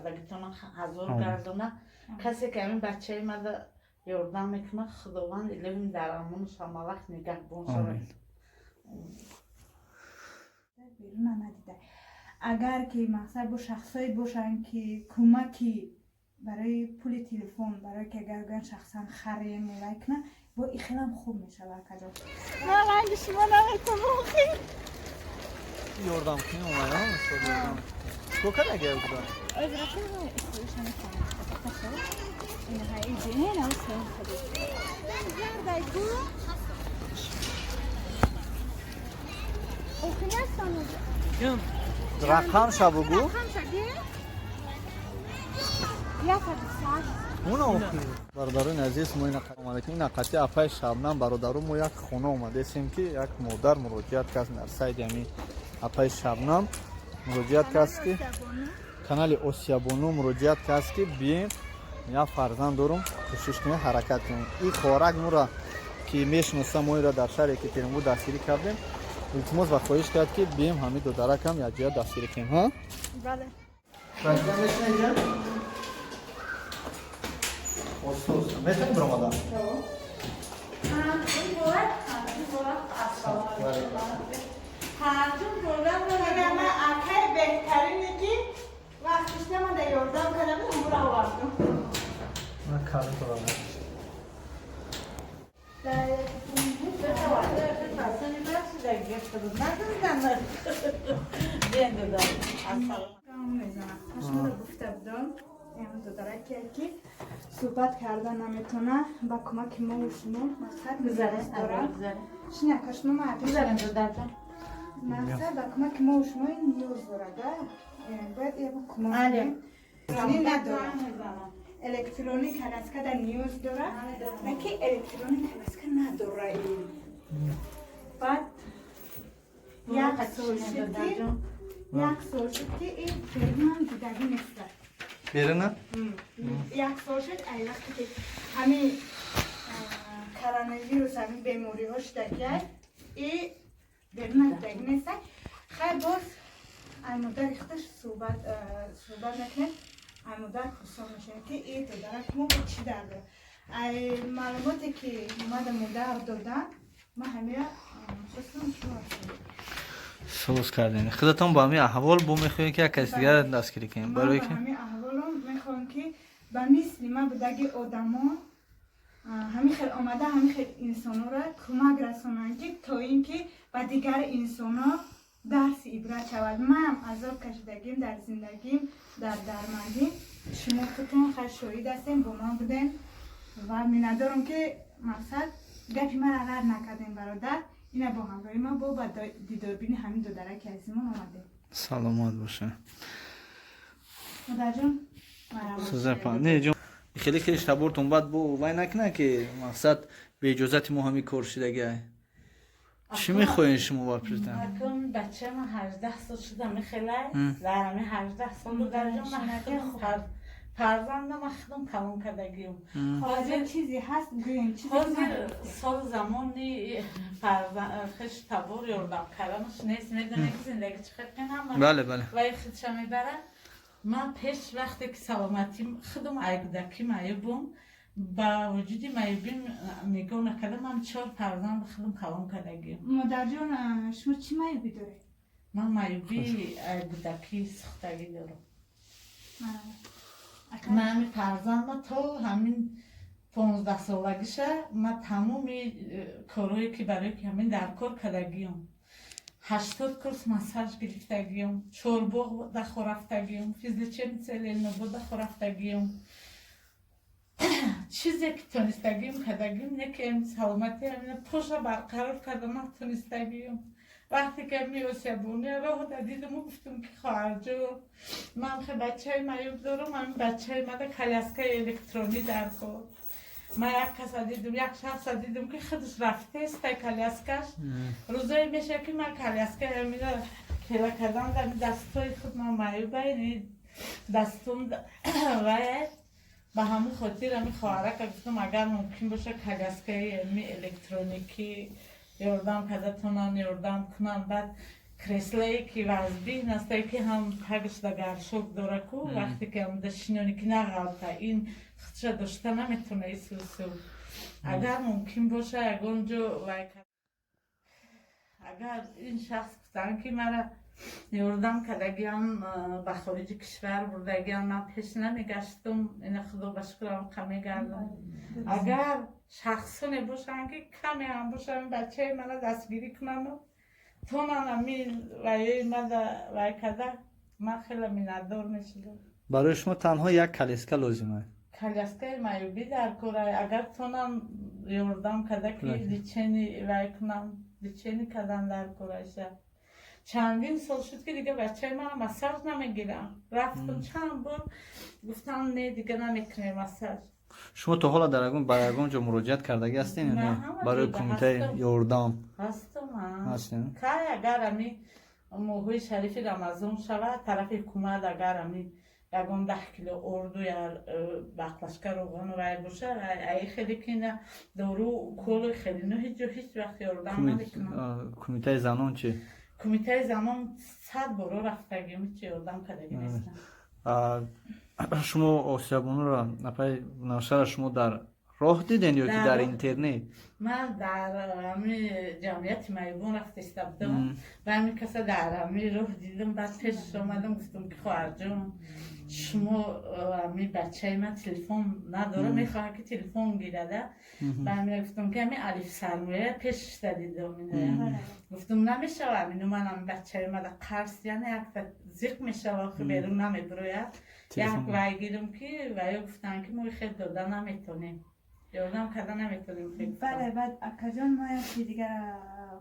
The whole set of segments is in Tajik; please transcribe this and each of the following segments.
Кардагитона ҳазор гардона. Касе ки ҳамин бачаи мада ёрдам мекунад, Худованд илоҳим дар амону ҳамавақт нигаҳбон шавад. Беруна надида. Агар ки, мақсад, бо шахсое бошанд, ки кӯмаки барои пули телефон, барое ки агар гӯянд, шахсан харем, вай кунанд, бо и хелам хуб мешавад, акаҷон. Ман ранги шумо наметавонам. Ёрдам кунем, омада мисол ёрдам. Чикор кард агар буда? Рақамша бугӯ. Бародарони азиз, мо ина омада, ки ина қати апаи Шабнам, бародару, мо як хона омадесем, ки як модар муроҷиат кард дар сайти ҳамин апаи Шабнам, муроҷиат кард, ки канали Осиябону муроҷиат кард, ки бием, як фарзанд дорум, кӯшиш кунем, ҳаракат кунем. И хоҳарак моро, ки мешиноса, мо инро дар шаҳри Екатеринбург дастгирӣ кардем, илтимос ва хоҳиш кард, ки бием, ҳамин додаракам якҷоя дастгирӣ кунем, ҳа. Бале. Мешина, метавонӣ биромада? Ман акаи беҳтарине, ки вақтишта ман да ёрдам кардам, умра овардум. Ман калим дорам. Мезанам, гуфта будам, додараке, ки суҳбат карда наметона, ба кӯмаки мову шумо, мақсад, дорам. Шинака, шумо мақсад, ба кӯмаки мову шумо ниёз дорада, бояд ябо кӯмак кунем. Надорад, электронӣ коляска да ниёз дорад, на ки электронӣ коляска надора. Баъд 1 сол шуд, ки ин берунам дидагӣ неста. Беруна? 1 сол шуд, ай вақте ки ҳамин коронавирус, ҳамин бемориҳо шудагиай, и беруна дидагӣ неста. Хай, боз ай модари худаш суҳбат мекунем, ай модар пурсон мешавем, ки и додарак мо чӣ дард дорад. Ай маълумоте, ки омада модар додан, ман ҳамира хостам шумо. Соз кардем. Худатон ба ҳамин аҳвол бо мехоҳем, ки як каси дигар дастгирӣ кунем, барое ки ҳамин аҳволом мехоҳам, ки ба мисли ман будаги одамо ҳамин хел омада, ҳамин хел инсонора кӯмак расонанд, ки то ин ки ба дигар инсоно дарси ибрат шавад. Манам азоб кашидагим дар зиндагим, дар дармандим. Шумо худтон хай шоҳид ҳастем, бо ман будем ва миннатдорам, ки, мақсад, гапи мара рад накардем. Бародар, ина бо ҳамроҳи ма бо ба дидорбини ҳамин додараки азизмон омадем. Саломат боша. Модарҷон. Не ҷон, хеле хеле табортон баъд бо вай накунад, ки, мақсад, беиҷозати мо ҳамин кор шидагиай. Чӣ мехоҳем шумо ба президент? Акун бачаам 18 сол шуда, мехелай дар ҳамин 18 сол, модарҷон, ман худам фарзандам, ман худам калон кардагиам. Ҳозир чизе ҳаст, гӯем. Ҳозир сол замони хеш табор ёрдам карданаш нест. Медонем, ки зиндагӣ чӣ қадр қин. Бале, бале. Вай худша мебарад. Ман пеш, вақте ки саломатим, худам айгудаки маъюбум, ба вуҷуди маъюбим нигоҳ накардам, ман чор фарзанди худам калон кардагиам. Модарҷон, шумо чӣ маъюбӣ доред? Ман маъюби айгудаки сухтагӣ дорам. Ман ҳамин фарзандма то ҳамин 15-солагиша ман тамоми корҳое, ки барои ки ҳамин дар кор кардагиам, 80 курс массаж гирифтагиам, Чорбоғ дахо рафтагиам, физлечебница Ленинобод дахо рафтагиам, чизе ки тонистагиам кардагиам, не ки саломатӣ ҳамина поша барқарор карда натонистагиам. Вақте ки ами Осиябони роҳ дидиму гуфтум, ки хоҳарҷон, ман хе бачаи маъюб дорам, ҳамин бачаи мада коляскаи электронӣ дар кор. Ман як каса дидум, як шахса дидум, ки худаш рафтеста коляскаш. Рӯзое меша, ки ман коляска ҳамина кела кардан дар дастои худ, ман маъюба, дастум вай. Ба ҳамин хотир ҳамин хоҳарака гуфтам, агар мумкин боша, коляскаи ами электроникӣ ёрдам карда тонан, ёрдам кунанд. Баъд Креслое ки вазбин астае, ки ҳам тагашда горшок дора ку, вақте ки ҳамда шинонӣ, ки нағалта, ин худша дошта наметона. Исусу агар мумкин боша, ягон ҷо вай, агар ин шахс гуфтанд, ки мара ёрдам кардагиам, ба хориҷи кишвар бурдагиам, ман пеш намегаштум. Ина, худо ба шукрам, қа мегардам. Агар шахсоне бошанд, ки каме ҳам бошанд, бачаи мана дастгирӣ кунану то ман ами ваёи мада вай карда, ман хеле миннатдор мешудам. Барои шумо танҳо як коляска лозим аст? Коляскаи маъюбӣ дар кора. Агар тонам ёрдам карда, ки лечение вай кунам, лечение кардан дар кораша. Чандин сол шуд, ки дига бачаи мана массаж намегирам. Рафтам чанд бор, гуфтам, не, дига намекунем массаж. Шумо то ҳола дар ягон ба ягон ҷо муроҷиат кардагӣ ҳастем ё не барои кумитаи ёрдам? Ҳастам. Кай агар ами моҳҳои шарифи Рамазон шавад, тарафи ҳукумат агар ами ягон 10 кило орду я баклажка роғану вай боша, аи хеле кина дору, уколу хеле ну ҳеҷ ҷо ҳеҷ вақт ёрдам намекунам. Кумитаи занон чӣ? Кумитаи занон 100 боро рафтагим, ҳеҷ ёрдам кардагӣ нестам. Шумо Осиябонуро, апай Навшара, шумо дар роҳ диден ё ки дар интернет? Ман дар ҳами ҷамъияти маъюбон рафта иста будам ва ҳамин каса дар ҳами роҳ дидам. Баъд пешаш омадам, гуфтам, ки хоҳарҷон, шумо, ҳами бачаи ман телефон надора, мехоҳад, ки телефон гирада. Ба ҳамина гуфтам, ки ҳами Алиф Сармоя пешашда дидам. Гуфтам, намешава, ҳамину ман ҳами бачаи мада қарз, яъне якта зиқ мешава, охи берун намебирояд, як вай гирам, ки ваё гуфтанд, ки мо хел дода наметонем, ёрдам карда наметонем. Бале, баъд, акаҷон, мо яке дигар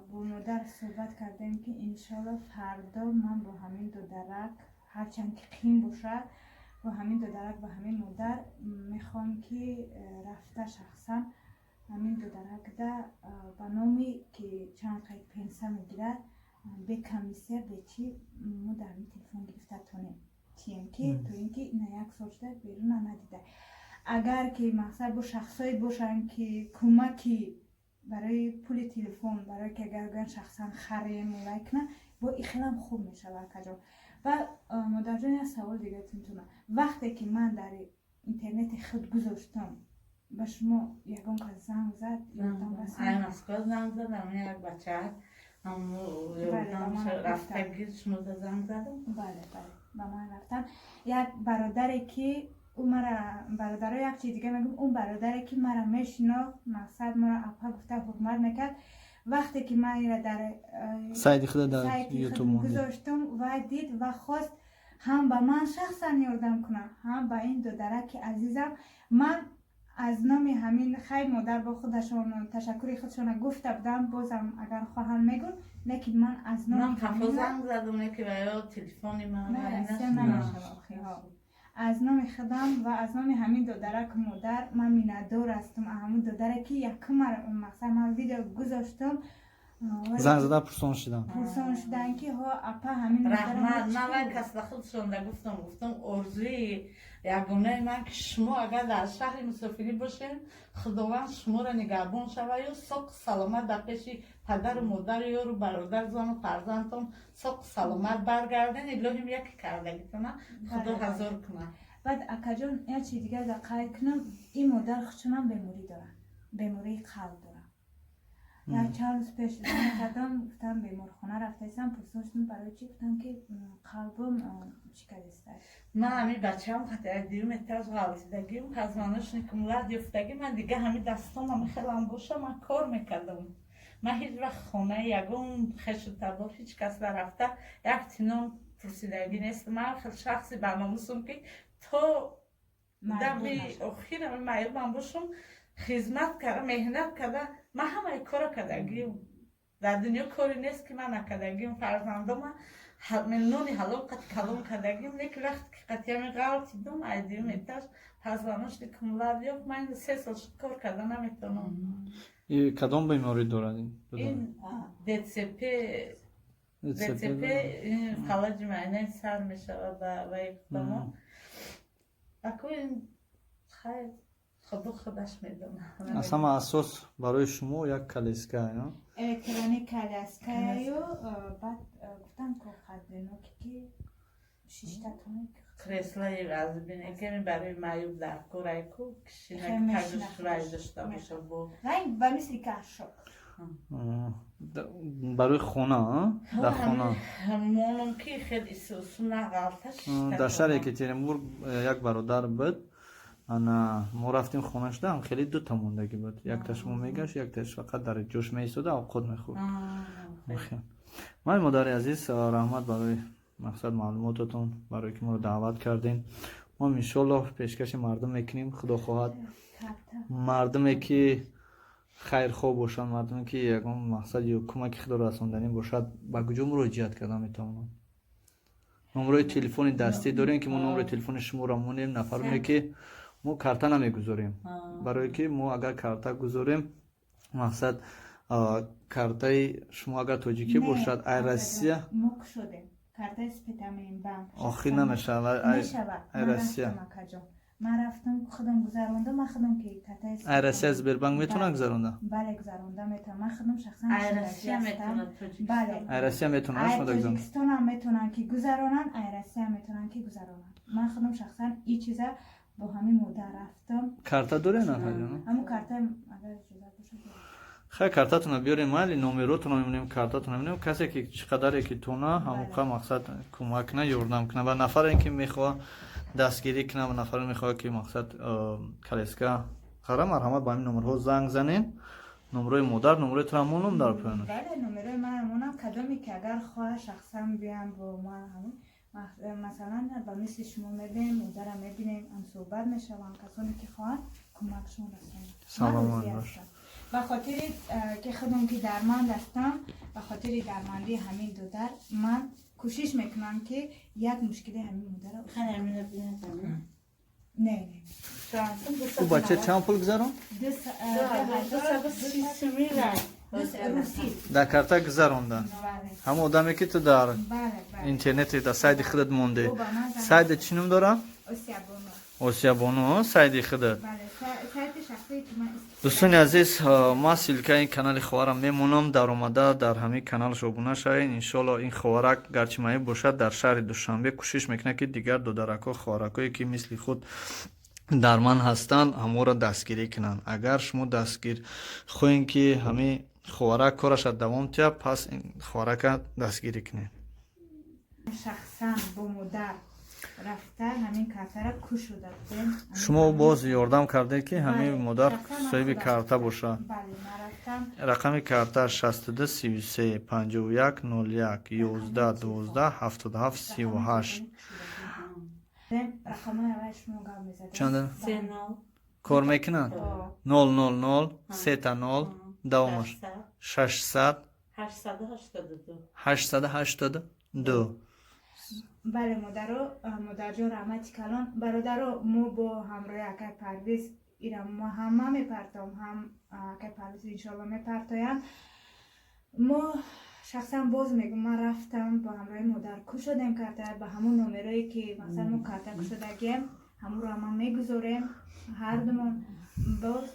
бо модар суҳбат кардем, ки иншолло фардо ман бо ҳамин додарак, ҳарчанд ки қин бошад, бо ҳамин додарак, бо ҳамин модар мехоҳем, ки рафта шахсан ҳамин додаракда ба номи ки чанд қайд пенсия мегирад, бе комиссия, бе чӣ, мо дар ҳамин телефон гирифта тонем тием, ки то ин ки ина як сол шуда беруна надида. Агар ки мақсад бо шахсое бошанд, ки кӯмаки барои пули телефон, барое ки агар гӯянд шахсан харем, вай кунам, бо и хелам хуб мешавад, акаҷон. Ва, модарҷон, як савол дига тунтуна. Вақте ки ман дар интернети худ гузоштам, ба шумо ягон кас занг зад, ёрдам расонид? Ай Москва занг задам, як бача рафтаги, шумода занг задам. Бале, ба ман рафтан. Як бародаре, ки ӯ мара, бародаро, як чиз дига мегӯм, он бародаре, ки мара мешинохт, мақсад моро апа гуфта ҳурмат мекард, вақте ки ман ира дар сайти худа дар сайти худ Ютуб мондед. гузоштум, вай дид ва хост ҳам ба ман шахсан ёрдам кунад, ҳам ба ин додараки азизам. Ман аз номи ҳамин хай модар бо худашон ташаккури худшона гуфта будам, бозам агар хоҳанд мегӯн, лекин ман аз номи Ман қафо ҳамина занг задам, ки ё телефони ман Не, вай расия нашуд. Намешава охиҳо. Аз номи худам ва аз номи ҳамин додараку модар ман миннатдор ҳастам. Ҳамун додаре, ки якум мақсад ман видео гузоштум, Занг зада пурсон шудам. Пурсон шудан, ки ҳо, апа, ҳамин Раҳмат. Ман вай кас ба худшонда гуфтам, орзуи ягонаи ман, ки шумо агар дар шаҳри мусофирӣ бошед, Худованд шуморо нигаҳбон шава ё соқу саломат дар пеши падару модару ёру бародар, зану фарзандтон соқу саломат баргарден. Илоҳим, яке кардагитона Худо ҳазор кунад. Баъд, акаҷон, як чиз дигар дар қайд кунам: ин модар худшонам беморӣ дорад, бемории қалб дорад. Як чанд рӯз пеш занг кардам, гуфтам, беморхона рафтаистам. Пурсон шудам, барои чӣ? Гуфтам, ки қалбам чӣ кардиста. Ман ҳами бачаам хатаи дуюм этаж ғалтидагим, позвоночникам лад ёфтагӣ. Ман дига ҳами дастонам хелам боша, ман кор мекардам. Ман ҳеҷ вақт хонаи ягон хешу табор, ҳеҷ кас нарафта, як тинон пурсидагӣ нест. Ман хел шахси барномусум, ки то дами охирам маъюбам бошум, хизмат карда, меҳнат карда. Ман ҳамаи кора кардагиам дар дунё, коре нест, ки ман накардагиам. Фарзандома нони ҳалол қати калон кардагим, лекин вақте ки қатиями ғалтидум, ай дуюм этаж позвоночникам лад ёфт, ман 3 сол шуд, кор карда наметавонам. Кадом беморӣ дорад ин? Ин ДЦП. ДЦП, ин фалаҷи майнаи сар мешавад ба ваи худамо. Аку ин хайр. Худо худаш медонад. Аз ҳама асос барои шумо як коляска. Электронный коляскаю, баъд гуфтам ко қадреноки ки шиштатони. Креслаи аз бинеками барои маъюб дар корайку кишинак дошта боша бо. Ранг ба мисли кашок. Барои хона, дар хона. Монум ки хел исусу нағалта. Дар шаҳри Екатеринбург як бародар буд. Ана мо рафтем хонашда, ҳам хеле дута мондагӣ буд. Якташ мо мегашт, якташ фақат дар ҷош меистода, авқот мехӯрд. Май модари азиз, раҳмат барои мақсад маълумотатон, барое ки моро даъват кардем. Мо иншоллоҳ пешкаши мардум мекунем. Худо хоҳад, мардуме ки хайрхоҳ бошанд, мардуме ки ягон мақсад ё кӯмаки худо расонданӣ бошад, ба куҷо муроҷиат карда метавонанд? Номрои телефони дастӣ дорем, ки мо номрои телефони шуморо монем? Нафароне ки мо карта намегузорем, барое ки мо агар карта гузорем, мақсад, картаи шумо агар тоҷикӣ бошад, ай Россия охир намешавад. Ай Россия, Ман рафтам, худам гузарондам, ман худам ки картаи Ай Россия Сбербанк метавонад гузаронда? Бале, гузаронда метавонам. Ман худам шахсан. Бале. Ай Россия метавонад шумо гузаронда? Тоҷикистонам метавонанд ки гузаронанд, ай Россия метавонанд ки гузаронанд. Ман худам шахсан и чиза бо ҳамин модар рафтам. Карта доред, нафарҷон? Ҳамун карта агар иҷоза бошад. Хай, картатонро биёрем, майли, номеротонро мемонем, картатонро мемонем. Касе ки чӣ қадаре ки тона, ҳамоқа мақсад кӯмак кунад, ёрдам кунад. Ва нафаре ки мехоҳад дастгирӣ кунад, ва нафаре мехоҳад ки мақсад коляска хара, марҳамат, ба ҳамин номерҳо занг занед. Номрои модар, номрои туро монам дар поёнаш. Бале, номерои ман монам. Кадоме ки агар хоҳад шахсан биям бо ман, ҳамин масалан ба мисли шумо мебинем, модарам мебинем, ҳамсӯҳбат мешавам. Касоне ки хоҳанд, кӯмакшон расонам. Саломат бош. Ба хотири ки худам ки дарманд ҳастам, ба хотири дармандии ҳамин додар ман кӯшиш мекунам ки як мушкили ҳамин модара. Не, не. Ӯ бача чанд пул гузарон? Дар карта гузаронда ҳамон одаме ки ту дар интернете, дар сайти худат монде. Сайта чӣ ном дорад? Осиябону сайти худат. Дӯстони азиз, ман ссылкаи канали хоҳарам мемонам. Даромада дар ҳамин каналаш обуна шавед. Иншоалло, ин хоҳарак гарчи маъюб бошад, дар шаҳри Душанбе кӯшиш мекунад, ки дигар додаракҳо, хоҳаракҳое ки мисли худ дарманд ҳастанд, ҳамонро дастгирӣ кунанд. Агар шумо дастгир хоҳем, ки ҳамин хоҳарак кораша давом диҳад, пас ин хоҳарака дастгирӣ кунед. Шахсан бо модар рафта, ҳамин картара кушода будем. Шумо боз ёрдам кардед, ки ҳамин модар соҳиби карта бошад. Рақами карта 62 33 51 01 11 12 77 38. Чанд кор мекунанд? 0 0 0 сета 0, давомаш 600 882. Бале, модаро, модарҷон, раҳмати калон. Бародаро, мо бо ҳамроҳи акай Парвиз ира мо ҳам ман мепартом, ҳам акай Парвиз иншоалло мепартоянд. Мо шахсан, боз мегӯм, ман рафтам, бо ҳамроҳи модар кушодем карта. Ба ҳамон номерое ки масалан мо карта кушодагием, ҳамонро ман мегузорем ҳардумон. Боз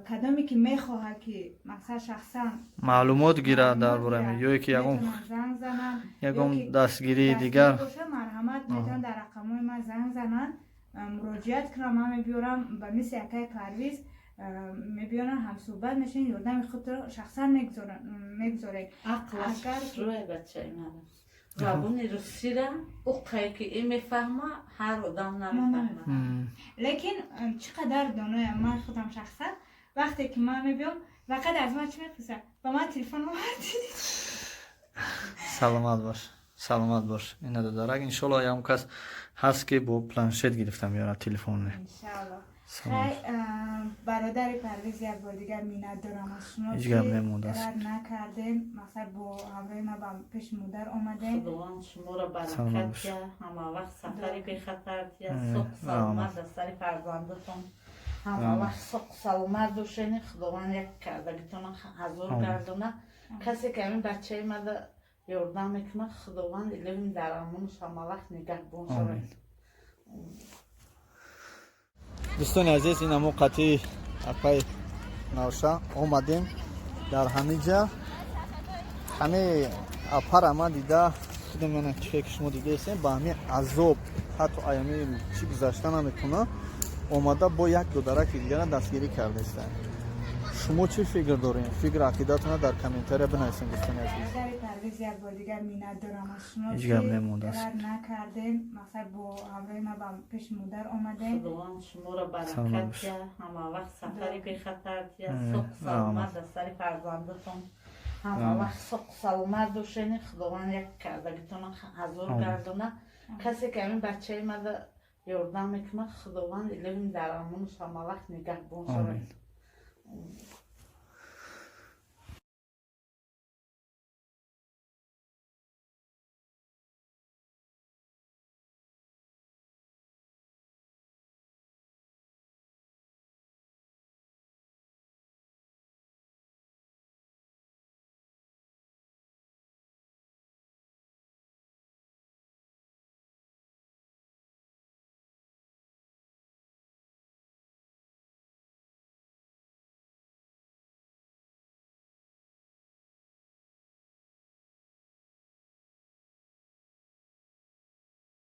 кадоме ки мехоҳад ки мақсад шахсан маълумот гирад дар бораи ё ки ягон занг зананд, ягон дастгирии дигар. Боша, марҳамат, метавон дар рақамҳои ман занг зананд, муроҷиат кунам. Ман мебиёрам, ба мисли акаи Парвиз мебиёрам, ҳамсӯҳбат мешавем, ёрдами худро шахсан мегузорем. Забони русира уқае ки и мефаҳма, ҳар одам намефаҳма. Лекин чӣ қадар доноям. Ман худам шахсан вақте ки ман мебиём, фақат аз ман чӣ мепурсад? Ба ман телефон овардӣ? Саломат бош, саломат бош. Ина додарак, иншолло, ягон кас ҳаст, ки бо планшет гирифта меорад телефонне. Иншалло. Хай, бародари Парвиз, як бор дигар миннат дорам аз шумо. Ҳеҷ гап немондааст. Рад накардем, мақсад, бо ҳамроҳи ма ба пеши модар омадем. Худованд шуморо баракат диҳад, ҳама вақт сафари бехатар диҳад, соқ саломат дар сари фарзандатон, ҳама вақт соқ саломат бошед. Худованд як кардагитона ҳазор гардона. Касе ки ҳамин бачаи мада ёрдам мекунад, Худованд илоҳим дар амонаш ҳама вақт нигаҳбон шавад. Дӯстони азиз, ин амо қатъи апай Навша омадем. Дар ҳамин ҷа ҳаме апара ман дида худам, мана чихе ки шумо дидаестем, ба ҳамин азоб ҳатто аями чӣ гузашта наметавона. Омада бо як додараки дигара дастгирӣ кардаистанд. Шумо чӣ фикр дорем? Фикр ақидатона дар комментария бинависем, дӯстони азиз. Бародари Парвиз, як бор дигар миннат дорам аз шумо, Ҳеҷ ки гап немондааст. рад накардем, мақсад, бо ҳамроҳи ма ба пеши модар омадем. Худованд шуморо Саломат баракат бош. диҳад, ҳама вақт сафари бехатар диҳад, Амин. соқ саломат дар сари фарзандатон, ҳама Амин. вақт соқ саломат бошед. Худованд як кардагитона ҳазор Амин. гардона. Касе ки ҳамин бачаи мада ёрдам мекунад, Худованд илоҳим дар амонаш ҳама вақт нигаҳбон шавад. Амин.